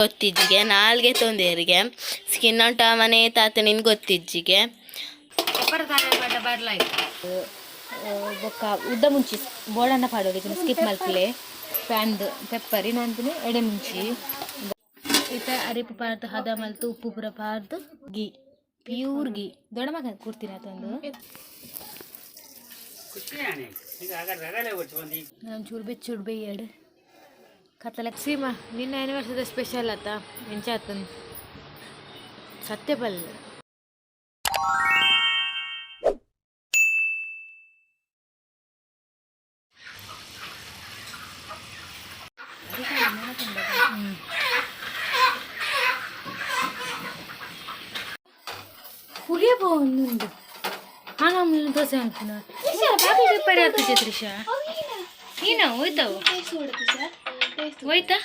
ಗೊತ್ತಿಜ್ಜಿಗೆ ನಾಲ್ಗೆ ತೊಂದೆರಿಗೆ ಸ್ಕಿನ್ ಮನೆ ತಾತನಿನ್ ಗೊತ್ತಿಜ್ಜಿಗೆ. ಪೆಪ್ಪರ್ ದಾನೆ ಪಂಡ ಬರ್ಲಾಯ್ತು. ಬೊಕ್ಕ ಉದ್ದ ಮುಂಚಿ ಬೋಳಣ್ಣ ಪಾಡೋದು ಇದನ್ನ ಸ್ಕಿಪ್ ಮಲ್ಪಲೆ. ಪ್ಯಾನ್ದು ಪೆಪ್ಪರ್ ಇನ್ನೊಂದಿನ ಎಡೆ ಮುಂಚಿ. ಇತ್ತ ಅರಿಪು ಪಾಡ್ದು, ಹದ ಮಲ್ತು, ಉಪ್ಪು ಪೂರ ಪಾಡ್ದು, ಗೀ, ಪ್ಯೂರ್ ಗೀ. ದೊಡ್ಡ ಮಗ ಕೊಡ್ತೀನಿ ಅದೊಂದು. ಚೂರು ಬೆಚ್ಚುಡು ಬೇಯಡು ಕತ್ತಲೆ. ಸೀಮಾ, ನಿನ್ನ ಆನಿವರ್ಸರಿ ಸ್ಪೆಷಲ್ ಆತ ಎಂಚ ಆತನ್ ಸತ್ಯ ಬಲ್ಲ. ಪುಳಿಯ ಒಂದುಂಡು ಆನ ದೋಸೆ ಅನ್ಪುನ. ಬಾಬಿ ಪೆಪ್ಪರ್ ಆಗ್ತದೆ ತ್ರಿಷಾ. ನೀನು ಹೋಯ್ತಾವು ಹೋಯ್ತಾ?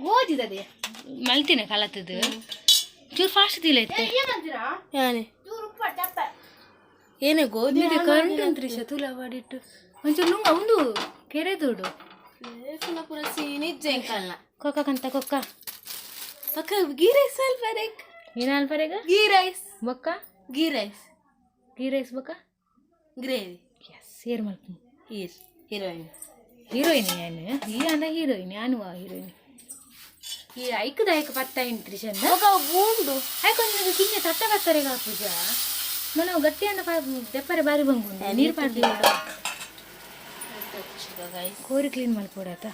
ಗೋಜಿದದೆ. ಮಲ್ತಿನ ಕಲತದು ಚೂರು ಫಾಸ್ಟ್ ತಿಲೈತೆ. ಯಾನೆ ಏನೇ ಗೋಧಿ. ಕರೆಂಟ್ ತ್ರಿಷಾ ತುಲ ಮಾಡಿಟ್ಟು ಒಂಚೂರು ನುಂಗ ಒಂದು ಕೆರೆ ದೋಡು. ಪೂರ ಸೀನಿ ಜಂಕಲ್ನ. ಕೊಕ್ಕ ಕಂತ ಕೊಕ್ಕ. ಪಕ್ಕ ಗೀ ರೈಸ್ ಅಲ್ಪ. ಏನ ಅಲ್ಪರೆಗ? ಗೀ ರೈಸ್. ಬೊಕ್ಕ? ಗೀ ರೈಸ್. ಗೀ ರೈಸ್ ಬೊಕ್ಕ? ಗ್ರೇವಿ. ಎಸ್, ಏರ್ ಮಲ್ಪು. Here heroine. ಹೀರೋಯಿನ್ ಏನು ಈ ಅಂದ ಹೀರೋಯಿನ್ ಅನುವ ಹೀರೋಯಿನ್ ಈ ಐಕದ ಐಕ ಪತ್ತ ಇನ್ ತ್ರಿಷನ್. ఒక ಬೂಂಡು. ಐಕೊಂದು ಕಿಂಜ ತಟ್ಟ ಬತ್ತಾರೆ ಪೂಜಾ మనం ಗಟ್ಟಿ ಅಂದ ದೆಪ್ಪರೆ ಬಾರಿ ಬಂಗುಂಡು ನೀರು ಪಾಡ್ದು ಕೋರಿ ಕ್ಲೀನ್ ಮಲ್ಪೊಡಾತ.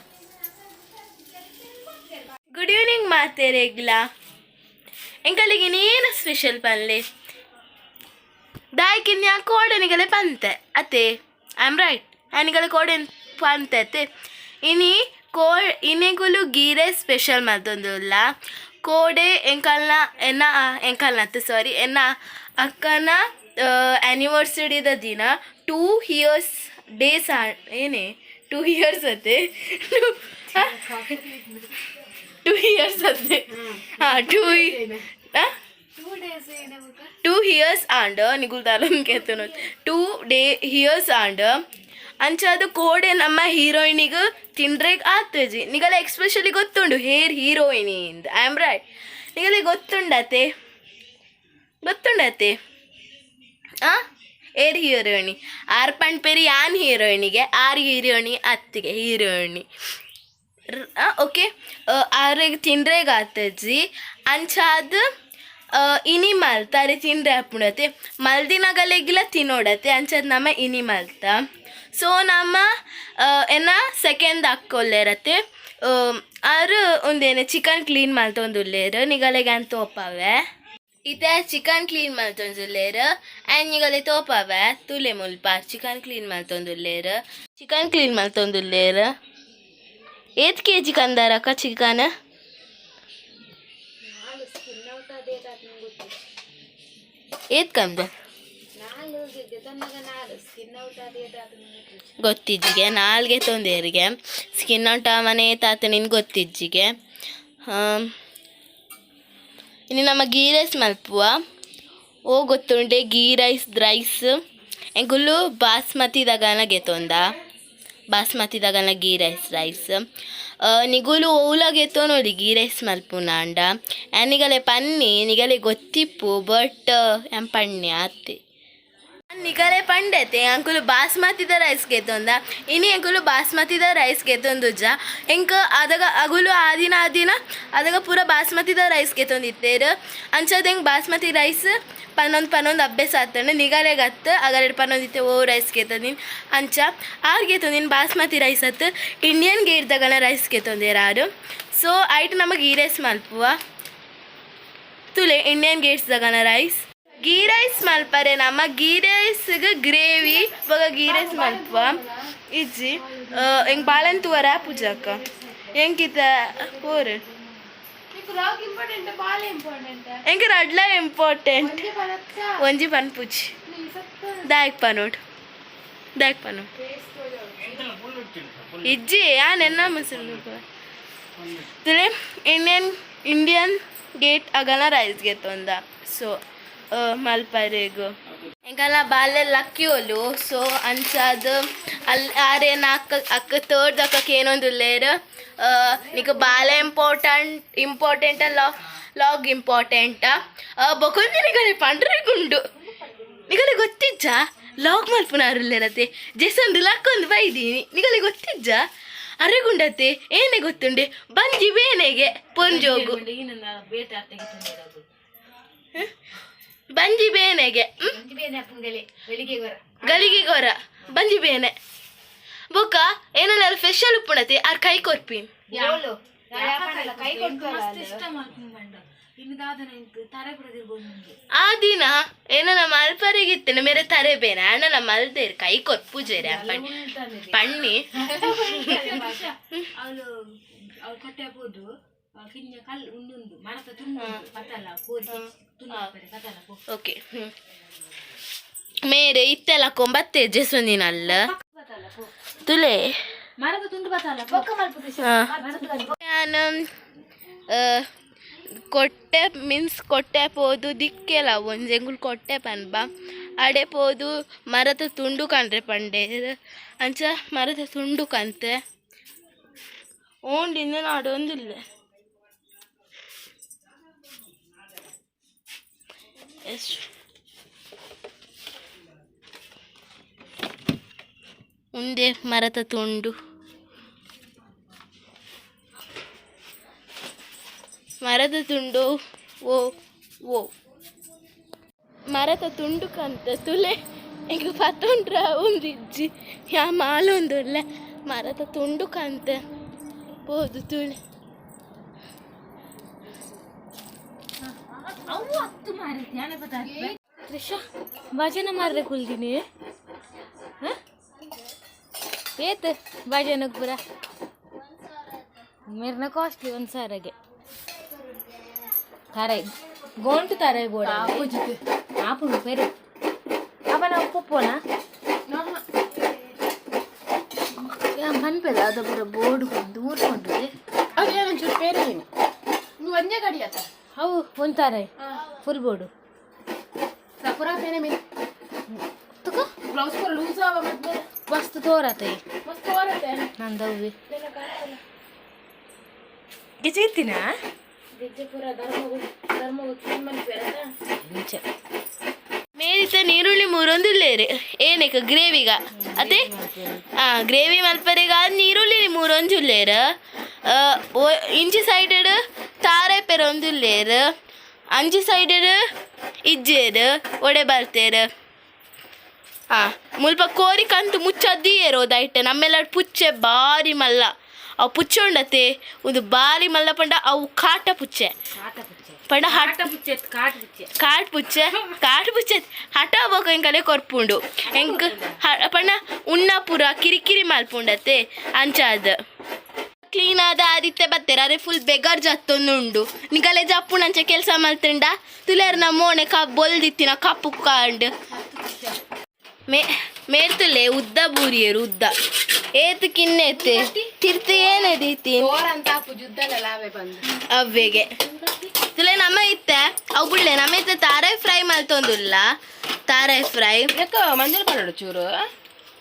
ಗುಡ್ ಈವ್ನಿಂಗ್ ಮಾತೇರೆಗ್ಲ. ಎಂಕಲಿಗೆ ಇನ್ನೇನು ಸ್ಪೆಷಲ್ ಪನ್ಲೆ? ದಾಯ್ಕಿನ್ಯಾ ಕೋಡನಿಗಲೆ ಪಂತೆ ಅತ್ತೆ? I am right? ಆನಿಗಲೆ ಕೋಡೆನ್ ಪಂತೆ ಅತ್ತೆ? ಇನಿ ಕೋ ಇನಿಗುಲು ಗೀ ರೈಸ್ ಸ್ಪೆಷಲ್ ಮಲ್ತೊಂದುಲ್ಲ. ಕೋಡೆ ಎಂಕಲ್ನ ಎನ್ನ ಎಂಕಲ್ನ ಅತ್ತೆ, ಸಾರಿ, ಎನ್ನ ಅಕ್ಕನ ಆ್ಯನಿವರ್ಸರಿದ ದಿನ. 2 ಇಯರ್ಸ್ ಡೇಸ್ ಏನೇ 2 ಇಯರ್ಸ್ ಅತ್ತೆ. 2 ಇಯರ್ಸ್ ಅತ್ತೆ. ಹಾಂ, 2 ಇಯರ್ಸ್ ಆಂಡ್ ನಿಗುಲ್ ದಾಲನ್ ಕೇತನು. 2 ಡೇ ಇಯರ್ಸ್ ಆಂಡ್. ಅಂಚಾದ ಕೋಡೆ ನಮ್ಮ ಹೀರೋಯಿನಿಗೆ ತಿಂಡ್ರೆಗ್ ಆತಜಿ. ನಿಗಲ ಎಕ್ಸ್ಪೆಷಲಿ ಗೊತ್ತುಂಡು hair heroine. I am right? ನಿಗಲೆ ಗೊತ್ತುಂಡತೆ? ಗೊತ್ತುಂಡತೆ? ಆ ಏರ್ ಹೀರೋಯಿನಿ ಆರ್ ಪಂಡ್ ಪೇರಿ ಯಾನ್ ಹೀರೋಯಿನಿಗೆ ಆರ್ ಹೀರೋಯಿನಿ ಅತ್ತಿಗೆ ಹೀರೋಯಿನಿ. ಓಕೆ, ಆರೆಗ್ ತಿಂಡ್ರೆಗ್ ಆತಜಿ. ಅಂಚಾದ ಇನಿ ಮಲ್ತ ಅರೆ ತಿಂಡ್ರೆ ಆಪುಂಡತೆ. ಮಲ್ದಿನಗಲೆಗಿಲ ತಿನ್ನೋಡತೆ. ಅಂಚಾದ ನಮ್ಮ ಇನಿ ಮಲ್ತ. ಸೊ ನಮ್ಮ ಎನ್ನ ಸೆಕೆಂಡ್ ಅಕ್ಕೊಲ್ಲೇರತೆ. ಆರು ಒಂದೇನೆ ಚಿಕನ್ ಕ್ಲೀನ್ ಮಲ್ತೊಂದುಲ್ಲೇರು. ನಿಗಲೆಗೆ ಅಂತ ತೋಪವೆ. ಇತ್ತೆ ಚಿಕನ್ ಕ್ಲೀನ್ ಮಲ್ತೊಂದುಲ್ಲೇರು ಆ್ಯಂಡ್ ನಿಗಲೆ ತೋಪವೆ. ತುಲೆ ಮುಲ್ಪ ಚಿಕನ್ ಕ್ಲೀನ್ ಮಲ್ತೊಂದುಲ್ಲೇರು. ಚಿಕನ್ ಕ್ಲೀನ್ ಮಲ್ತೊಂದುಲ್ಲೇರು. ಏತ್ ಕೆ ಜಿ ಕಂದಾರಕ್ಕ ಚಿಕನ್? ಏತ್ ಕಂದ ಗೊತ್ತಿಜ್ಜಿಗೆ. ನಾಲ್ಗೆ ತೊಂದೆರಿಗೆ ಸ್ಕಿನ್ ಮನೆ ತಾತನಿನ್ ಗೊತ್ತಿಜ್ಜಿಗೆ. ಇನ್ನು ನಮ್ಮ ಗೀ ರೈಸ್ ಮಲ್ಪುವ. ಓ ಗೊತ್ತುಂಡೆ ಗೀ ರೈಸ್? ರೈಸ್ ಎಂಕುಲು ಬಾಸ್ಮತಿ ದಗನ ಗೆತೊಂದ. ಬಾಸ್ಮತಿ ದಗನ ಗೀ ರೈಸ್. ರೈಸ್ ನಿಗುಲು ಓಲ ಗೆತೊ ನೋಡಿ ಗೀ ರೈಸ್ ಮಲ್ಪುನಾಂಡ ನಿಗಲೆ ಪನ್ನಿ. ನಿಗಲೆ ಗೊತ್ತಿಪ್ಪು, ಬಟ್ ಎಂ ಪಣ್ಣೆ ಆತೆ. ನಿಗಲೆ ಪಂಡೆತೆ ಅಂಕುಲು ಬಾಸ್ಮತಿದ ರೈಸ್ ಗೆತೊಂದ. ಇನಿ ಎಂಕುಲು ಬಾಸ್ಮತಿದ ರೈಸ್ ಗೆತೊಂದುಜ. ಎಂಕ್ ಅದಗ ಅಗುಲು ಆದಿನ ಆದಿನ ಅದಗ ಪೂರ ಬಾಸ್ಮತಿದ ರೈಸ್ ಗೆತೊಂದಿತ್ತೇರು. ಅಂಚದ ಎಂಕ್ ಬಾಸ್ಮತಿ ರೈಸ್ ಪನ್ನೊಂದು ಪನ್ನೊಂದು ಅಭ್ಯಾಸ ಆತಂಡ. ನಿಗಲೆಗತ್ತು ಅಗಲೆಡ್ ಪನ್ನೊಂದಿತ್ತೆ ಓ ರೈಸ್ ಗೆತೊಂದಿನ್. ಅಂಚ ಆರ್ ಗೆತೊಂದಿನ್ ಬಾಸ್ಮತಿ ರೈಸ್ ಅತ್ತು, ಇಂಡಿಯನ್ ಗೇಟ್ ದಗನ ರೈಸ್ ಗೆತೊಂದೇರು ಆರು. ಸೊ ಐಟ್ ನಮಗೆ ಗೀ ರೈಸ್ ಮಲ್ಪುವ. ತುಲೆ ಇಂಡಿಯನ್ ಗೇಟ್ಸ್ ದಗನ ರೈಸ್. ಗೀ ರೈಸ್ ಮಲ್ಪರೆ ನಮ್ಮ ಗೀ ರೈಸ್ಗೆ ಗ್ರೇವಿ ಬೊಕ ಗೀ ರೈಸ್ ಮಲ್ಪುವ. ಇಜ್ಜಿ ಎಂಕ್ ಬಾಳೆನ್ ತೂವರ ಪೂಜಕ್ಕ ಎಂಕಿತ ಪೋರು. ಎಂಕ್ ರಡ್ಲ ಇಂಪಾರ್ಟೆಂಟ್. ಒಂಜಿ ಪನ್ಪುಜಿ. ದಾಯಕ್ ಪನೋಡ್, ದಾಯಕ್ ಪನೋಡ್. ಇಜ್ಜಿ ಯಾನ್ ಎನ್ನ ಮುಸುಲು ತುಲೆ. ಇಂಡಿಯನ್ ಇಂಡಿಯನ್ ಗೇಟ್ ಅಗಲ ರೈಸ್ ಗೆತ್ತೊಂದ. ಸೊ ಮಲ್ಪರೆಗ್ ಎಂಕಲ್ನ ಬಾಲೆ ಲಕ್ಕಿ ಒಲು. ಸೊ ಅಂಚಾದ್ ಅಲ್ಲಿ ಆರೇನ ಅಕ್ಕ ಅಕ್ಕ ತರ್ಡ್ ಅಕ್ಕಕ್ಕೆ ಏನೊಂದುಲ್ಲೇರ್. ನಿಕ ಬಾಲೆ ಇಂಪಾರ್ಟೆಂಟ್ ಇಂಪಾರ್ಟೆಂಟ್ ಲಾಗ್ ಇಂಪಾರ್ಟೆಂಟ್. ಬೊಕೊಂಜಿ ನಿಗಲೆ ಪಂಡ್ರೆಗುಂಡು. ನಿಗಲೆ ಗೊತ್ತಿಜ್ಜ ಲಾಗ್ ಮಲ್ಪುನಾರುಲ್ಲೇರತೆ? ಜೆಸಂದು ಲಕ್ಕೊಂದು ಬೈದೀನಿ. ನಿಗಲೆ ಗೊತ್ತಿಜ್ಜ? ಅರೆಗುಂಡತೆ ಏನೇ ಗೊತ್ತುಂಡೆ? ಬಂಜಿ ಬೇನೆಗೆ ಪೊಂಜೋಗು ಬಂಜಿ ಬೇನೆಗೆ. ಗಳಿಗೆ ಗೊರ ಬಂಜಿ ಬೇನೆ. ಬೊಕ್ಕ ಏನಲ್ಲ ಸ್ಪೆಷಲ್ ಉಪ್ಪುಣತೆ ಆರ್ ಕೈ ಕೊರ್ಪಿನ್. ಆ ದಿನ ಏನನ ಮಲ್ಪರೆಗಿತ್ತೇನೆ ಮೇರೆ ತರೆ ಬೇನೆ ಅಣ್ಣನ ಮಲ್ದೇರ್ ಕೈ ಕೊರ್ಪುಜೇರೆ ಪಣ್ಣಿ. ಅವಳು ಅವಳು ಕೊಟ್ಟೆ ಪೋದು ಕಿಂಜ ಕಲ್ ಉಂಡುಂಡು ಮರತ ತುಂಡು ಪತ್ತಲ್ಲ ಕೋರಿ ತುಂಡು ಪತ್ತಲ್ಲ. ಓಕೆ, ಮೇರೆ ಇತ್ತೆಲ್ಲ ಕೊಂಬತ್ತೆ ಜೆಸುಂದಿನಲ್ಲ ತುಲೆ. ಮರದ ತುಂಡು ಬತ್ತಲ್ಲ. ನಾನು ಕೊಟ್ಟೆ ಮೀನ್ಸ್ ಕೊಟ್ಟೆ ಪೋದು ದಿಕ್ಕೆಲ ಒಂಜಿ ಎಂಕುಲು ಕೊಟ್ಟೆ ಪನ್ಪ. ಅಡೆ ಪೋದು ಮರತ ತುಂಡು ಕಂಡ್ರೆ ಪಂಡೇರ್. ಅಂಚ ಮರತ ತುಂಡು ಕಂತೆ ಓಂಡಿಂದ ನಾಡೊಂದಿಲ್ಲ. ಎಷ್ಟು ಉಂದೆ ಮರತ ತುಂಡು, ಮರದ ತುಂಡು. ಓ ಓ ಮರತ ತುಂಡು ಕಂತ ತುಲೆ. ಎಂಕ್ ಪತ್ತೊಂಡ್ರ ಒಂದಿಜ್ಜಿ ಯಾ ಮಾಲೊಂದುಲ್ಲೆ. ಮರತ ತುಂಡು ಕಂತೆ ಪೋದು ತುಲೆ. ಅವು ಹತ್ತು ಮಾರೈತಿ. ತ್ರಿಷಾ ಭಜನೆ ಮಾರ್ರೆ ಕುಲ್ದಿನಿ. ಏತ್ ಭಜನಕ್ ಪೂರ ಮೇರ್ನ ಕಾಸ್ಟ್ಲಿ. ಒಂದು ಸಾವಿರಗೆ ತಾರೈ ಗೋಂಟು ತಾರೈ ಬೋಡ ಆಪುಂಡು ಪೆರು ಅವ ನಾವು ಪೊಪ್ಪೋನ ಪನ್ಪೆದ ಅದ ಪೂರ ಬೋರ್ಡ್ ದೂರ ಕೊಂಡ್ರೆ. ಅದೇನೊಂಚೂರು ಪೇರೆ ನೀವು ಒಂದೇ ಗಡಿ ಆತ. ಅವು ಒಂದು ತಾರೈ ಫುಲ್ ಬೋರ್ಡು. ಸಪುರ ಪೇನೆ ಮೀನು. ತುಕ. ಬ್ಲೌಸ್ ಪೂರ ಲೂಸ್ ಆವ ಮತ್ತೆ. ಮಸ್ತ್ ತೋರತೈ. ಮಸ್ತ್ ತೋರತೆ. ನಂದವ್ವಿ ಗೆಜ್ಜೆ ಗೆಜ್ಜೆ ಪೂರ ಧರ್ಮಗು ಧರ್ಮಗು ಕ್ಲೀನ್ ಮನ್ಪೇರತ. ಮುಂಚೆ. ಮೇರಿತ ನೀರುಳ್ಳಿ ಮೂರೊಂದುಲ್ಲೇರು ಏನಕ್ಕೆ ಗ್ರೇವಿಗ ಅದೇ. ಗ್ರೇವಿ ಮಲ್ಪರೆಗ ನೀರುಳ್ಳಿ ಮೂರೊಂಜುಲ್ಲೇರು. ಇಂಚಿ ಸೈಡ್ ತಾರೆ ಪೆರೊಂದುಲ್ಲೇರು, ಅಂಚಿ ಸೈಡ್ ಇಜ್ಜೇರು ಒಡೆ ಬರ್ತೇರು. ಮುಲ್ಪ ಕೋರಿ ಕಂತು ಮುಚ್ಚದ್ದೀಯೇರು ದೈಟ್ ನಮ್ಮೆಲ್ಲ ಪುಚ್ಚೆ ಬಾರಿ ಮಲ್ಲ. ಅವು ಪುಚ್ಚೆ ಉಂಡತೆ ಒಂದು ಬಾರಿ ಮಲ್ಲ ಪಂಡ ಅವು ಕಾಟ ಪುಚ್ಚೆ ಪಂಡ ಹಟ್ ಕಾಟ್ ಪುಚ್ಚೆ. ಕಾಟ್ ಪುಚ್ಚೆ, ಕಾಟ್ ಪುಚ್ಚೆ. ಹಠ ಬೋಕ ಎಂಕಲೆ ಕೊರ್ಪುಂಡು. ಎಂಕ್ ಪಂಡ ಉಣ್ಣ ಪೂರ ಕಿರಿಕಿರಿ ಮಲ್ಪುಂಡತೆ. ಅಂಚಾದ್ ಕ್ಲೀನ್ ಆದ ಆದಿತ್ತೆ ಬತ್ತೆರ್. ಅರೆ ಫುಲ್ ಬೆಗರ್ ಜತ್ತೊಂದುಂಡು. ನಿಕಲೆ ಜಪ್ಪುಣಂಚ ಕೆಲಸ ಮಲ್ತುಂಡ ತುಲೆರ್ ನಮ್ಮ ಮೋಣೆ ಕಪ್ ಬೊಲ್ದಿತ್ತಿನ ಕಪ್ಪು ಕಾಂಡ್ ಮೇ ಮೇರ್ತುಲೆ ಉದ್ದ ಬೂರಿಯರು ಉದ್ದ ಏತ್ ಕಿನ್ನೆತ್ತೆ ತಿರ್ತು ಏನೆದೀತಿ. ತೋರಂತ ಪುಜುದ್ದಲ್ಲ ಲಾವೆ ಬಂದು. ಅವ್ವೆಗೆ ತುಲೆ ನಮ್ಮ ಇತ್ತೆ ಅವು ಬುಳ್ಳೆ. ನಮ್ಮ ಇತ್ತೆ ತಾರೆ ಫ್ರೈ ಮಲ್ತೊಂದುಲ್ಲ, ತಾರೆ ಫ್ರೈ. ಯಾಕ ಮಂಜಲ್ ಪಾಡೋಡು ಚೂರು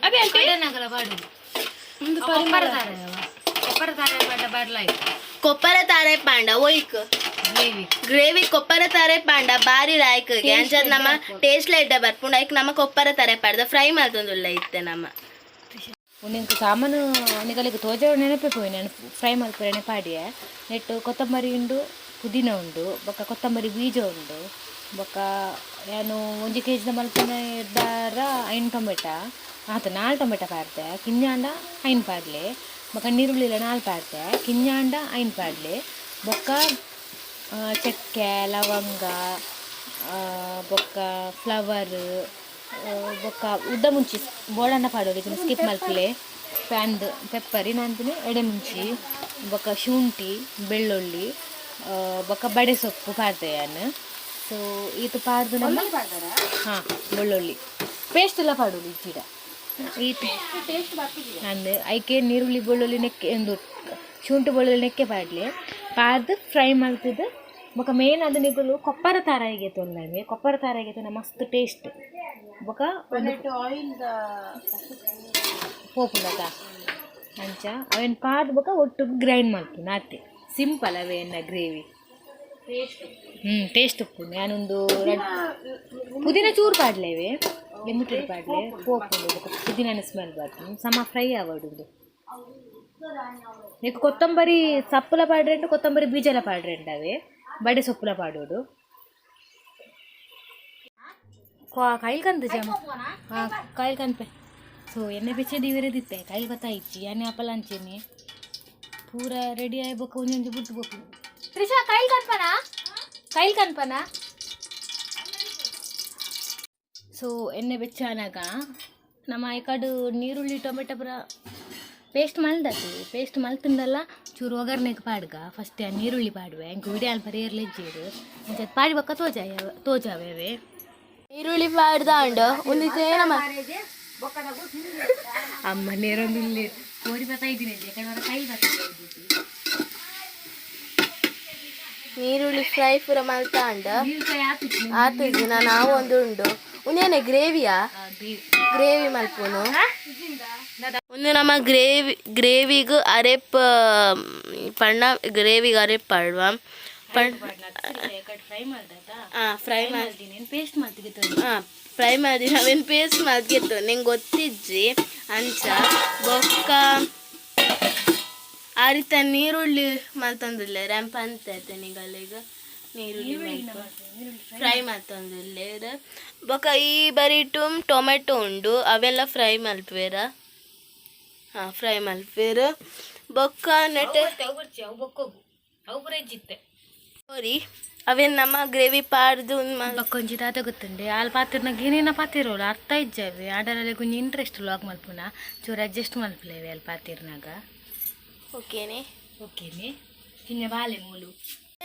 ಅದೇ ಆಂಟಿ. ನಗಲ ಬಾಡು ಕೊಪ್ಪರ ತಾರೆ ಕೊಪ್ಪರ ತಾರೆ ಬಾಡ ಬಾಡ್ಲಾಯ್ತು. ಕೊಪ್ಪರ ತಾರೆ ಪಾಂಡ ಒಯ್ಕ್. ಗ್ರೇವಿ. ಗ್ರೇವಿ ಕೊಪ್ಪರ ತಾರೆ ಪಾಂಡ ಬಾರಿ ಲಾಯ್ಕ್. ಅಂಚ ನಮ್ಮ ಟೇಸ್ಟ್ ಲೈಟ್ ಬರ್ಪುಂಡು. ಐಕ್ ನಮ್ಮ ಕೊಪ್ಪರ ತಾರೆ ಪಾಡ್ದ ಫ್ರೈ ಮಲ್ತೊಂದುಲ್ಲ ಇತ್ತೆ ನಮ್ಮ. ಉಂದು ಸಾಮಾನು ನಿಗಲಿಗೆ ತೋಜ ನೆನಪೆ ಪೋಯಿ. ನಾನು ಫ್ರೈ ಮಲ್ಪುರಣೆ ಪಾಡಿಯೆ. ನೆಟ್ಟು ಕೊತ್ತಂಬರಿ ಉಂಡು, ಪುದೀನ ಉಂಡು, ಬೊಕ್ಕ ಕೊತ್ತಂಬರಿ ಬೀಜ ಉಂಡು. ಬೊಕ್ಕ ಯಾನು ಒಂಜಿ ಕೆ ಜಿದ ಮಲ್ಪುನ ದಾರ ಐನ್ ಟೊಮೆಟ ಆತ ನಾಲ್ ಟೊಮೆಟೊ ಪಾಡ್ದೆ. ಕಿಂಜಾಂಡ ಐನ್ ಪಾಡ್ಲೆ. ಬೊಕ್ಕ ನೀರುಳ್ಳಿಲ ನಾಲ್ ಪಾಡ್ದೆ. ಕಿಂಜಾಂಡ ಐನ್ ಪಾಡ್ಲೆ. ಬೊಕ್ಕ ಚಕ್ಕೆ ಲವಂಗ, ಬೊಕ್ಕ ಫ್ಲವರ್, ಬೊಕ್ಕ ಉದ್ದ ಮುಂಚಿ ಬೋಡನ್ನ ಪಾಡೋಡು. ಇದನ್ನು ಸ್ಕಿಪ್ ಮಲ್ಪುಲೆ. ಪ್ಯಾನ್ದ್ ಪೆಪ್ಪರ್ ಇನ್ನಾಂತಿನ ಎಡೆಮುಂಚಿ, ಬೊಕ್ಕ ಶುಂಠಿ ಬೆಳ್ಳುಳ್ಳಿ, ಬೊಕ್ಕ ಬಡೆ ಸೊಪ್ಪು ಪಾಡ್ದೆ ಯಾನ್. ಸೊ ಈತ್ ಪಾಡ್ದು ನಮ್ಮ ಹಾಂ ಬೆಳ್ಳುಳ್ಳಿ ಪೇಸ್ಟ್ ಎಲ್ಲ ಪಾಡೋಡು ಇಜ್ಜಿಡ ಈತ್ ಅಂದ್ ಐಕೆ ನೀರುಳ್ಳಿ ಬೆಳ್ಳುಳ್ಳಿ ನೆಕ್ಕೆ ಒಂದು ಶುಂಠಿ ಬೆಳ್ಳುಳ್ಳಿ ನೆಕ್ಕೆ ಪಾಡ್ಲೆ. ಪಾಡ್ದು ಫ್ರೈ ಮಲ್ತದು. ಬೊಕ ಮೇನ್ ಅದು ನಿಗುಲು ಕೊಪ್ಪರ ತಾರಾಯಿಗೆ ತೊಂದರೆ. ಕೊಪ್ಪರ ತಾರಾಯಿಗೆ ತೊಂದರೆ ಮಸ್ತ್ ಟೇಸ್ಟ್. ಬೊಕ ಆಯಿಲ್ ಪೋಪುಂಡತ ಅಂಚ ಅವೇನು ಪಾಡ್ ಬೊಕ ಒಟ್ಟು ಗ್ರೈಂಡ್ ಮಲ್ಪುನ ಆತೆ. Simple ಅವೇನ gravy. ಟೇಸ್ಟ್ ಉಪ್ಪುಂಡು. ಯಾನೊಂದು ಪುದೀನ ಚೂರು ಪಾಡ್ಲೇವೆ, ಲಿಮಿಟೆಡ್ ಪಾಡ್ಲೆ. ಪೋಪುಂಡು. ಬೊಕ ಪುದೀನ ಸ್ಮೆಲ್ ಬರ್ಪುಂಡು. ಸಮ ಫ್ರೈ ಆವಡುಂಡು. నీకు ಕೊತ್ತಂಬರಿ ಸಪ್ಪುಲ ಪಾಡ್ರೆಂಡು, ಕೊತ್ತಂಬರಿ ಬೀಜಲ ಪಾಡ್ರೆಂಡು, ಅವೇ ಬಡೆ ಸೊಪ್ಪುಲ ಪಾಡೋಡು. ಕೈಲ್ ಕಂತ ಜಮ ಹಾಂ ಕೈಲ್ ಕನ್ಪೆ. ಸೊ ಎಣ್ಣೆ ಬೆಚ್ಚ ದಿವಿರದಿತ್ತೆ ಕೈಲ್ ಬತ್ತಾಯಿಚ್ಚಿ ಯಾನೆ ಅಪ್ಪಲ ಅಂಚೆನೆ ಪೂರ ರೆಡಿ ಆಯ್ ಬೊಕ್ಕ ಒಂಜೊಂಜಿ ಬುಟ್ಟು ಬೋಪು. ತ್ರಿಷಾ, ಕೈಲ್ ಕನ್ಪನಾ? ಕೈಲ್ ಕನ್ಪನಾ? ಸೊ ಎಣ್ಣೆ ಬೆಚ್ಚ ಆನಾಗ ನಮ್ಮ ಈ ಕಡೆ ನೀರುಳ್ಳಿ ಟೊಮೆಟೊ ಪೂರ ಪೇಸ್ಟ್ ಮಲ್ದತಿ. ಪೇಸ್ಟ್ ಮಲ್ತಿಂದಲ್ಲ, ಚೂರು ಒಗ್ಗರ್ಣೆಗೆ ಪಾಡ್ಗ. ಫಸ್ಟ್ ಆ ನೀರುಳ್ಳಿ ಪಾಡುವೆ. ಎಂಕ್ ವಿಡಿಯೋ ಅಲ್ಪ ರೇರ್ಲೆ ಇಜ್ಜೇರು. ಅಂಚ ಪಾಡಿ ಬೊಕ್ಕ ತೋಜಾಯ ತೋಜಾವೆ. ಈರುಳ್ಳಿ ಪಾಡ್ದಾಂಡ್ ಒಂದು ನಮ್ಮ ಅಮ್ಮ ನೇರೊಂದು ಇಲ್ಲಿ ಕೋರಿ ಬರ್ತಾ ಇದ್ದೀನಿ ಕಡೆ ಕೈ ಬರ್ತಾ ಇದ್ದೀನಿ. ನೀರುಳ್ಳಿ ಫ್ರೈ ಪೂರ ಮಲ್ತಾಂಡ್. ನೀರು ಆತಿತ್ತು. ಆತಿಜಿ ನಾನು ನಾವು ಒಂದು ಉಂಡು. ಒಂದೇನೆ ಗ್ರೇವಿಯಾ? ಗ್ರೇವಿ ಮಲ್ಪುನು. ಒಂದು ನಮ್ಮ ಗ್ರೇವಿ, ಗ್ರೇವಿಗ್ ಅರೆಪ್ ಪಣ್ಣ, ಗ್ರೇವಿಗೆ ಅರೆಪ್ ಪಾಡುವ. ಫ್ರೈ ಮಾಡ್ದಾತ. ಹಾಂ, ಫ್ರೈ ಮಾಡಿ. ಮಾಡ್ತೀನಿ, ಪೇಸ್ಟ್ ಮಾಡ್ತಿದ್ದೆ. ಹಾಂ, ಫ್ರೈ ಮಾಡಿ ನಾವೇನು ಪೇಸ್ಟ್ ಮಾಡ್ತಿತ್ತು ನಿಂಗೆ ಗೊತ್ತಿಜ್ಜಿ ಅಂಚ. ಬೊಕ್ಕ ಆ ರೀತ ನೀರುಳ್ಳಿ ಮಲ್ತೊಂದಿಲ್ಲ ರ್ಯಾಂಪ್ ಅಂತ ನಿಗಲಿಗ. ನೀರುಳ್ಳಿ ಫ್ರೈ ಮಲ್ತೊಂದುಲ್ಲೆರ್. ಬೊಕ್ಕ ಈ ಬರಿಟು ಟೊಮೆಟೊ ಉಂಡು, ಅವೆಲ್ಲ ಫ್ರೈ ಮಲ್ಪುವೆರ. ಹಾಂ, ಫ್ರೈ ಮಲ್ಪುವೆರ್. ಬೊಕ್ಕ ನೆಟೆ ಅವು ಬೊಕ್ಕೋಗು ಅವು ಪೂರ ಇಜ್ಜಿತ್ತೆ. ಕೋರಿ ಅವೇನು ನಮ್ಮ ಗ್ರೇವಿ ಪಾಡ್ದು ಬೊಕ್ಕೊಂಜಿ ದಾದ ಗೊತ್ತುಂಡೆ, ಆಲ್ ಪಾತಿರ್ನಾಗ ಏನೇನ ಪಾತಿರೋಳು ಅರ್ಥ ಇಜ್ಜಾವೆ. ಆಡರಲ್ಲಿ ಕೊಂಚ ಇಂಟ್ರೆಸ್ಟ್ ಲಾಗ್ ಮಲ್ಪುನ. ಚೂರು ಅಡ್ಜಸ್ಟ್ ಮಲ್ಪಲೇವೆ ಅಲ್ಲಿ ಪಾತಿರ್ನಾಗ. ಓಕೆನೆ. ಓಕೆನೆ. ಕಿನ್ನ ಬಾಲೆ ಮೂಲು.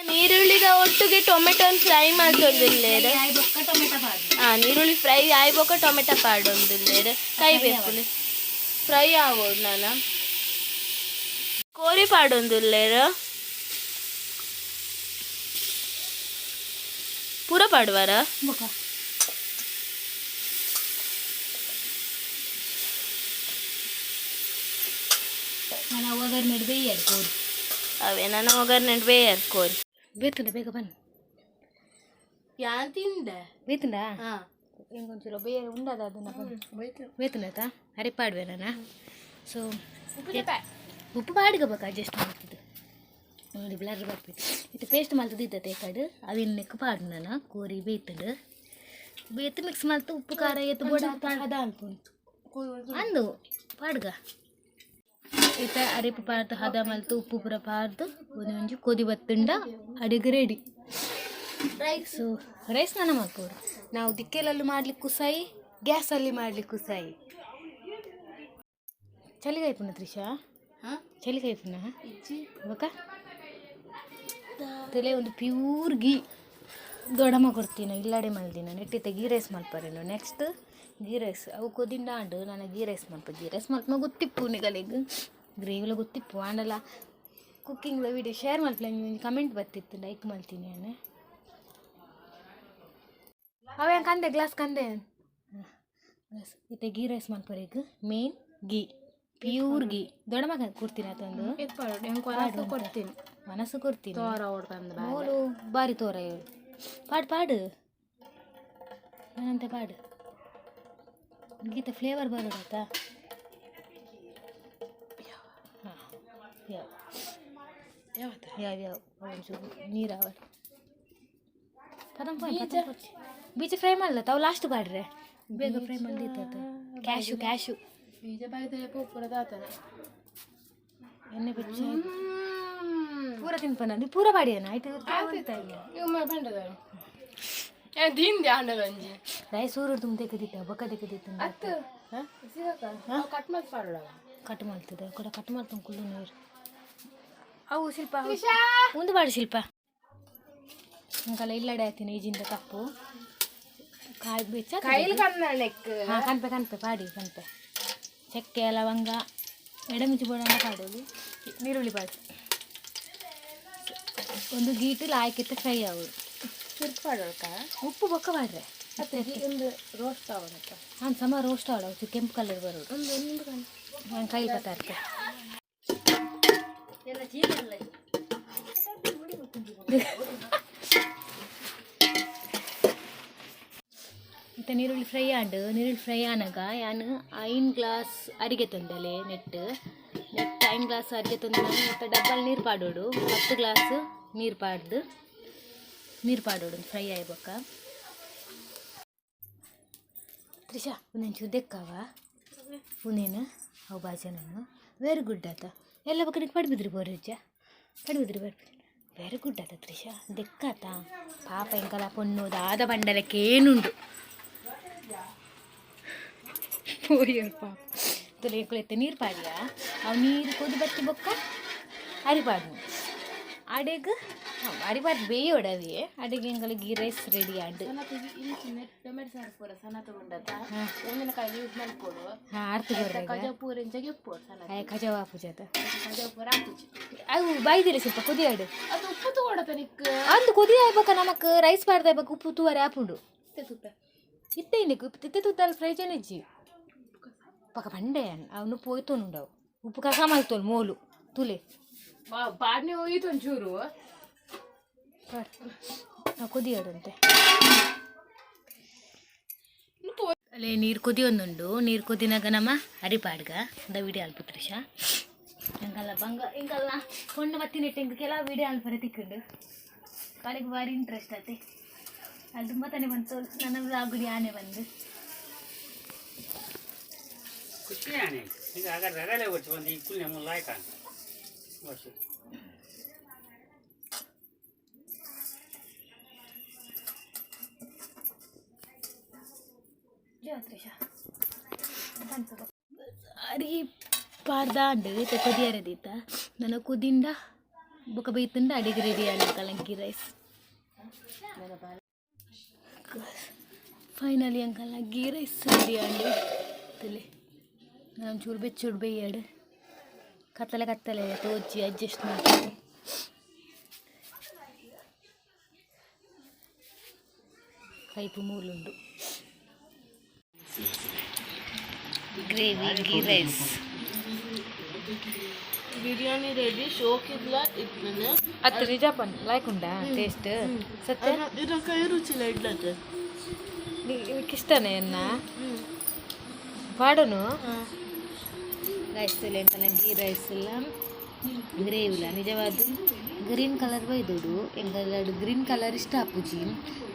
ನೀರುಳ್ಳಿದ ಒಟ್ಟಿಗೆ ಟೊಮೆಟೊನ ಫ್ರೈ ಮಲ್ತೊಂದುಲ್ಲೆರ್. ಬೊಕ್ಕ ಟೊಮೆಟೊ ಪಾಡು. ಆ ನೀರುಳ್ಳಿ ಫ್ರೈ ಆಯ್ ಬೊಕ್ಕ ಟೊಮೆಟೊ ಪಾಡೊಂದುಲ್ಲೆರ್. ಕೈ ಬೇಪುಲೆ ಫ್ರೈ ಆವೋಡು. ನಾನ ಕೋರಿ ಪಾಡೊಂದುಲ್ಲೆರ್. ಪೂರ ಪಾಡುವಾರ? ಬೊಕ್ಕ ನಾನು ಒಗ್ಗರಣೆ ಬೇಯಾಡು ಕೋರಿ. ಅವೇ ನಾನು ಒಗ್ಗರಣೆ ಬೇಯಾರ್ ಕೋರಿ. ಬೇತುಂಡ, ಬೇಗ ಬನ್ನಿ. ಯಾನ್ ತಿಂದೆ. ಬೇತುಂಡ. ಹಾಂ. ಇಂಕೊಂಚೂರು ಬೇರೆ ಉಂಡದ ಅದನ್ನ ಬೇತುಂಡಾತ. ಅರೆ ಪಾಡುವೆ ನಾನು. ಸೊ ಉಪ್ಪು ಪಾಡ್ಗಬೇಕು, ಅಡ್ಜಸ್ಟ್ ಮಾಡ್ತಿದ್ದು ನೋಡಿ. ಬ್ಲರ್ ಬರ್ತಿತ್ತು ಇದು. ಪೇಸ್ಟ್ ಮಲ್ತದ್ದು ಇದ್ದತೆ ಕಡು ಅವಿನ ನೆಕ್ ಪಾಡು. ನಾನು ಕೋರಿ ಬೇಯ್ತುಂಡು. ಬೇತು ಮಿಕ್ಸ್ ಮಲ್ತು ಉಪ್ಪು ಖಾರ ಎತ್ತು ಬೋಡ ಅದ ಅನ್ಪುಂಡು ಅಂದು ಪಾಡ್ಗ. ಇತ್ತ ಅರಿಪು ಪಾಡ್ದು ಹದ ಮಲ್ತು ಉಪ್ಪು ಪೂರ ಪಾಡ್ದು ಒಂಜಿ ಒಂಜಿ ಕೊದಿ ಬತ್ತುಂಡ ಅಡಿಗೆ ರೆಡಿ. ಸೊ ರೈಸ್ ನಾನು ಮಲ್ಪೋಡು. ನಾವು ದಿಕ್ಕೆಲಲ್ಲಿ ಮಾಡ್ಲಿಕ್ಕೂ ಸೈ, ಗ್ಯಾಸಲ್ಲಿ ಮಾಡಲಿಕ್ಕೂ ಸೈ. ಚಳಿಗಾಯ್ಪುನ ತ್ರಿಷಾ? ಹಾಂ. ಚಳಿಗಾಯ್ಪುನ? ಇಜ್ಜಿ. ಬೊಕ ತಲೆ ಒಂದು ಪ್ಯೂರ್ ಗೀ ದೊಡಮ ಕೊಡ್ತೀನಿ. ಇಲ್ಲಡೆ ಮಲ್ದಿನ ನೆಟ್ಟಿತ್ತ ಗೀ ರೈಸ್ ಮಲ್ಪರೇನು. Next ghee rice. ಅವು ಕೊದಿಂಡ ಆಂಡು ನಾನು ಗೀ ರೈಸ್ ಮಲ್ಪ. ಗೀ ರೈಸ್ ಮಲ್ಪ ಗೊತ್ತಿಪ್ಪು ನಿಗಲಿಗ್, ಗ್ರೇವಿಲ ಗೊತ್ತಿಪ್ಪು. ಆಂಡಲ ಕುಕ್ಕಿಂಗ್ ವಿಡಿಯೋ ಶೇರ್ ಮಲ್ಪಲೆ. ಒಂಜಿ ಕಮೆಂಟ್ ಬತ್ತಿತ್ತು, ಲೈಕ್ ಮಲ್ತೀನಿ ನಾನು. ಅವ ಕಂದೆ ಗ್ಲಾಸ್ ಕಂದೆ. ಇತ್ತೆ ಗೀ ರೈಸ್ ಮಲ್ಪರೆಗ್ ಮೇನ್ ಗೀ, ಪ್ಯೂರ್ ಗೀ. ದೊಡ್ಡಮ ಕೊಡ್ತೀನಿ ಅದೊಂದು. ಕೊಡ್ತೀನಿ. ಮನಸ್ಸು ಕೊಡ್ತೀನಿ. ತೋರ ಓಡ್ತಂದ. ಮೂಲು ಬಾರಿ ತೋರ ಇವ್ಳು. ಪಾಡು ಪಾಡು, ನಾನಂತೆ ಪಾಡು. ಗೀತ ಫ್ಲೇವರ್ ಬರೋಡಾತ. ಹಾಂ, ಯಾವ ಯಾವ ಯಾವ ಒಂಚೂರು ನೀರು ಅವಳು ಪದಂ. ಬೀಜ ಫ್ರೈ ಮಾಡಲ್ಲ ತಾವು. ಲಾಸ್ಟ್ ಪಾಡ್ರೆ ಬೇಗ ಫ್ರೈ ಮಾಡಿತ್ತ. Cash cash. ಬೀಜ ಬಾಯ್ದ ಪೂರ ದಾತನ. ಎಣ್ಣೆ ಬೆಚ್ಚ ಪೂರ ತಿನ್ಪನ ನೀ ಪೂರ ಪಾಡಿಯನ ಆಯ್ತು. ಇವು ಬಂಡದ ದಿಂದೆ ಆಂಡದ ಒಂಜಿ. ರೈಸ್ ಊರು ತುಂಬ ತೆಗೆದಿತ್ತ, ಬೊಕ್ಕ ತೆಗೆದಿತ್ತು. ಅತ್ತು ಕಟ್ ಮಲ್ತ್ ಪಾಡೋಣ. ಕಟ್ ಮಾಡ್ತದೆ ಕೂಡ, ಕಟ್ ಮಾಡ್ತಾನೆ ಕುಲ್ಲು ನೀರು. ಅವು ಶಿಲ್ಪ ಒಂದು ಬಾಡು ಶಿಲ್ಪ ಅಂಕಲ ಇಲ್ಲಡೆ ಆಯ್ತೀನಿ. ಈಜಿಂದ ತಪ್ಪು ಕಾಯಿ ಬೆಚ್ಚ. ಕೈಲ್ ಕನ್ನಡಕ್ಕೆ. ಹಾಂ, ಕನ್ಪೆ ಕನ್ಪೆ ಪಾಡಿ ಕನ್ಪೆ. ಚಕ್ಕೆ ಲವಂಗ ಎಡಮಿಚಿ ಬೋಡಣ್ಣ ಪಾಡೋದು. ನೀರುಳ್ಳಿ ಪಾಡು. ಒಂದು ಗೀಟು ಲಾಯ್ಕಿತ್ತ ಫ್ರೈ ಆವಡು. ಚುರುಕು ಪಾಡೋಳ್ಕ. ಉಪ್ಪು ಬೊಕ್ಕ ಪಾಡ್ರೆ. ಒಂದು ರೋಸ್ಟ್ ಆವಡತ್ತ. ಹಾಂ, ಸಮ ರೋಸ್ಟ್ ಆವಡ, ಕೆಂಪು ಕಲರ್ ಬರೋಡು. ಒಂದು ಒಂದು. ನಾನು ಕೈ ಪತ್ತಾರ್ತೆ. ಮತ್ತು ನೀರುಳ್ಳಿ ಫ್ರೈ ಆಂಡು. ನೀರುಳ್ಳಿ ಫ್ರೈ ಆನಾಗ ಯಾನ್ 5 ಗ್ಲಾಸ್ ಅರಿಗೆ ತಂದಲೆ ನೆಟ್ ನೆಟ್ 5 ಗ್ಲಾಸ್ ಅರಿಗೆ ತಂದು ಮತ್ತು ಡಬ್ಬಲ್ ನೀರು ಪಾಡೋಡು. 10 ಗ್ಲಾಸ್ ನೀರು ಪಾಡ್ದು ನೀರು ಪಾಡೋಡು. ಫ್ರೈ ಆಯ್ಬೊಕ್ಕ ತ್ರಿಷಾ, ಒಂದೊಂಚೂರು ದೆಕ್ಕವ ಪುನೇನ ಅವು ಬಾಜನನ್ನು. ವೆರಿ ಗುಡ್ ಆತ ಎಲ್ಲ ಬಕ್ಕ. ನಿಕ್ ಪಡ್ಬಿದ್ರಿ ಬೋರಜ್ಜ ಪಡ್ಬಿದ್ರಿ ಬರ್ಬಿದ್ರಿ. ವೆರಿ ಗುಡ್ ಆತ ತ್ರಿಷಾ, ದೆಕ್ಕಾತ ಪಾಪ. ಎಂಕಲ ಪೊಣ್ಣು ದಾದ ಬಂಡಲಕ್ಕೆ ಏನುಂಡು ಪೋಯರ್ ಪಾಪ. ತುಲೆ ಎಂಕುಲೆತ್ತೆ ನೀರು ಪಾಡಿಯ. ಅವು ನೀರು ಕೊದಿ ಬತ್ತಿ ಬೊಕ್ಕ ಅರಿ ಪಾಡ್ನು. ಅಡೆಗ್ ಅರಿ ಪಾಡ್ ಬೇಯೋಡವಿ. ಅಡೆಗೆ ಎಂಕಲ ಗೀ ರೈಸ್ ರೆಡಿ ಆಂಡ್. ಟೊಮೆಟೊ ಸಾರು ಪೂರ ಸಣ್ಣ ತಗೊಂಡದ ಒಂದಿನ ಕಾಯಿ ಯೂಸ್ ಮಲ್ಪೊಡು. ಹಾಂ, ಅರ್ಥ. ಕಜಾವ್ ಪೂರ ಇಂಚಗೆ ಉಪ್ಪು ಸಣ್ಣ. ಅಯ್ಯ, ಕಜಾವ್ ಆಪುಜಾತ. ಕಜಾವ್ ಪೂರ ಆಪುಜಿ. ಅವು ಬಾಯ್ದಿಲ್ಲ, ಸ್ವಲ್ಪ ಕೊದಿಯಾಡು. ಅದು ಉಪ್ಪು ತಗೊಡತ ನಿಕ್. ಅಂದು ಕೊದಿ ಆಯ್ಬೇಕ ನಮಕ್ ರೈಸ್ ಪಾಡ್ದ ಆಯ್ಬೇಕ. ಉಪ್ಪು ತೂವರೆ ಆಪುಂಡು. ತೂತ. ಇತ್ತೆ ಇನ್ನಕ್ಕೆ ಉಪ್ಪು ತಿತ್ತೆ ತೂತಲ್ ಪ್ರಯೋಜನ ಇಜ್ಜಿ. ಪಕ್ಕ ಪಂಡೆ ಅವನು ಪೋಯ್ತೋನುಂಡವು. ಉಪ್ಪು ಕಸ ಮಲ್ತೋನು ಮೋಲು ತುಲೆ. ಬಾಡ್ನೆ ಹೋಯ್ತು ಒಂಚೂರು. ಕೊದಿಯಾಡಂತೆ ಅಲ್ಲೇ. ನೀರು ಕುದಿಯೊಂದುಂಡು. ನೀರು ಕುದಿನಾಗ ನಮ್ಮ ಅರಿಪಾಡ್ಗ the video ಅಲ್ಪ ತ್ರಿಷಾ. ಎಂಕಲ್ಲ ಬಂಗ ಎಂಕಲ್ಲ ಪೊಣ್ಣು ಬತ್ತಿನೆಟ್ಟು ಎಂಕ್ ಕೆಲವು ವಿಡಿಯೋ ಅಲ್ಪರೆ ತಿಕ್ಕುಂಡು. ಕಡೆಗೆ ಭಾರಿ ಇಂಟ್ರೆಸ್ಟ್ ಆತೆ. ಅಲ್ಲಿ ತುಂಬ ತಾನೇ ಬಂತು ನನ್ನ ಬ್ಲಾಗುಡಿ ಆನೆ ಬಂದು. ಖುಷಿ ಆನೆ ಈಗ ಹಾಗಾದ್ರೆ ರಗಳೆ ಒಚ್ಚು ಒಂದು ಈ ಕುಲ್ನೆ ಮುಲ್ಲ ಆಯ್ತಾ ವರ್ಷ. ತ್ರಿಷಾ, ಅರಿ ಪಾಡ್ದಾಂಡ್ ಇತ್ತೆ ಕೊದಿಯರದೀತ. ನನ್ನ ಕುದಿಂಡ ಬೊಕ ಬೈತುಂಡ ಅಡಿಗೆ ರೆಡಿ ಆಂಡ್ ಕಲಂಕಿ ರೈಸ್. ಫೈನಲಿ ಅಂಕಲ್ಲ ಗೀ ರೈಸ್ ರೆಡಿ ಆಂಡ್. ತಲೆ ನಾನು ಚೂರು ಬೆಚ್ಚುಡು ಬೇಯಾಡು. ಕತ್ತಲೆ ಕತ್ತಲೆ ತೋಜಿ ಅಡ್ಜಸ್ಟ್ ಮಾಡ್ತೀನಿ. ಕೈಪು ಮೂಲುಂಡು. Gravy ghee rice. Biryani ready. ಶೋಕಿದ್ಲ ಇತ್ತನೆ. ಅತ್ತು ನಿಜಾಪನ್ ಲೈಕ್ ಉಂಡಾ ಟೇಸ್ಟ್ ಸತ್ಯ. ಇದಕ್ಕೆ ರುಚಿಲ್ಲ ಇಡ್ಲತ್ತೆ. ನಿಕ್ ಇಷ್ಟನೇ ಅನ್ನ ಪಾಡೋನು ರೈಸ್ ಎಂತಲ್ಲ ಗೀ ರೈಸ್ ಎಲ್ಲ ಗ್ರೇವಿಲ. ನಿಜವಾದ ಗ್ರೀನ್ ಕಲರ್ ಬೈದೋಡು. ಎಂಕಲ್ಲಾಡು ಗ್ರೀನ್ ಕಲರ್ ಇಷ್ಟ ಆಪುಜಿ.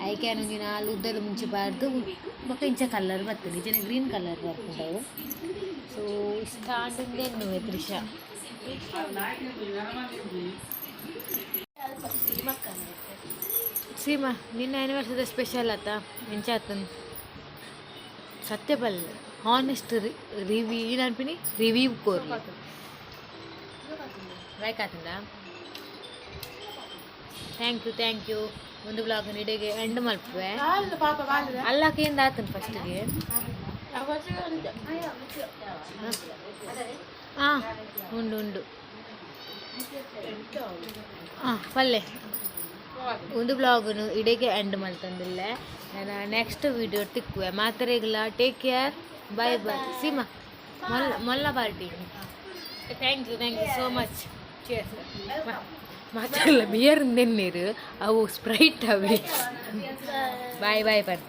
ಐಕೆ ಒಂಜಿ ನಾಲ್ ಉದ್ದದ ಮುಂಚೆ ಪಾಡ್ದು ಬೊಕ ಇಂಚ ಕಲರ್ ಬರ್ತದೆ. ನಿಜನ ಗ್ರೀನ್ ಕಲರ್ ಬರ್ಪುಂಡವು. ಸೊ ಇಷ್ಟ ಆಂಡ್ ಎನ್ನುವೆ ತ್ರಿಷಾ. ಸೀಮಾ, ನಿನ್ನ ಆ್ಯನಿವರ್ಸರಿ ಸ್ಪೆಷಲ್ ಆತ ಎಂಚ ಆತನ್ ಸತ್ಯ ಬಲ್ಲ ಹಾನೆಸ್ಟ್ ರಿವ್ಯೂ ಏನು ರಿವ್ಯೂ ಕೋರ್ಲಿ. ಲೈಕ್ ಆತಂದ. Thank you, thank you. ಒಂದು ಬ್ಲಾಗ್ ಇಡೆಗೆ ಎಂಡ್ ಮಲ್ಪುವೆ. ಅಲ್ಲಕೇಂದ ಆತನ್ ಫಸ್ಟಿಗೆ. ಹಾಂ, ಉಂಡು ಉಂಡು. ಹಾಂ, ಪಲ್ಲೆ ಒಂದು ಬ್ಲಾಗ್ನು ಇಡೆಗೆ ಎಂಡ್ ಮಲ್ತಂದಿಲ್ಲ. ನಾನು ನೆಕ್ಸ್ಟ್ ವೀಡಿಯೋ ತಿಕ್ಕುವೆ. ಮಾತ್ರೆಗಳ take care, bye bye. Seema ಮೊಲ್ಲ ಮೊಲ್ಲ party. Thank you, thank you so much. ಮಾತಾಡಲ್ಲ. ಬಿಯರ್ ನೀರು ಅವು ಸ್ಪ್ರೈಟ್ ಅವೆ. ಬಾಯ್ ಬಾಯ್ ಬನ್.